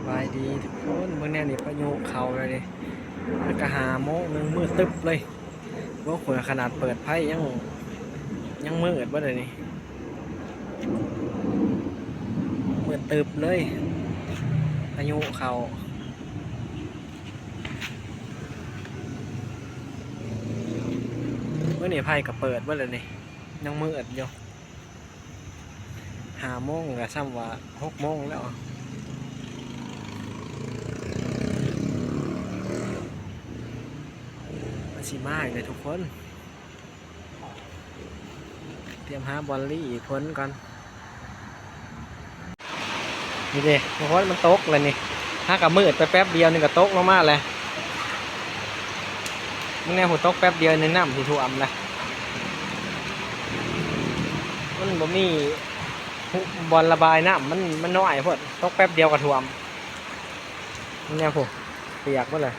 ສະບາຍດີທຸກຄົນ ເບິ່ງແນວນີ້ ພາຍຸເຂົ້າແລ້ວເດ້ ມັນກະຫ້າໂມງໜຶ່ງ ມືດຕຶບເລີຍ. ໂອ້ ຂ້ອຍຂະໜາດເປີດໄຟຍັງ ຍັງມືດເບິດເລີຍນີ້ ມືດຕຶບເລີຍ ພາຍຸເຂົ້າ. ມື້ນີ້ໄຟກະເປີດເບິດແລ້ວນີ້ ຍັງມືດຢູ່. ຫ້າໂມງກະສ່ຳວ່າຫົກໂມງແລ້ວ. ມັນຊິມາອີກແລ້ວທຸກຄົນ ຕຽມຫາບ່ອນຫຼີ້ຝົນກ່ອນ. ນີ້ເດ້ທຸກຄົນ ມັນຕົກແລ້ວນີ້ ຫາກະມືດໄປແປັບດຽວໜຶ່ງກະຕົກລົງມາແລ້ວ. ມັນແນວ ໂຫ ຕົກແປັບດຽວນີ້ນ້ຳຊິຖ້ວມແລ້ວ ມັນບໍ່ມີ ບໍ່ ບ່ອນລະບາຍນ້ຳ ມັນ ມັນນ້ອຍໂພດ ຕົກແປັບດຽວກະຖ້ວມ. ມັນແນວ ໂຫ ປຽກເບິດເລີຍ.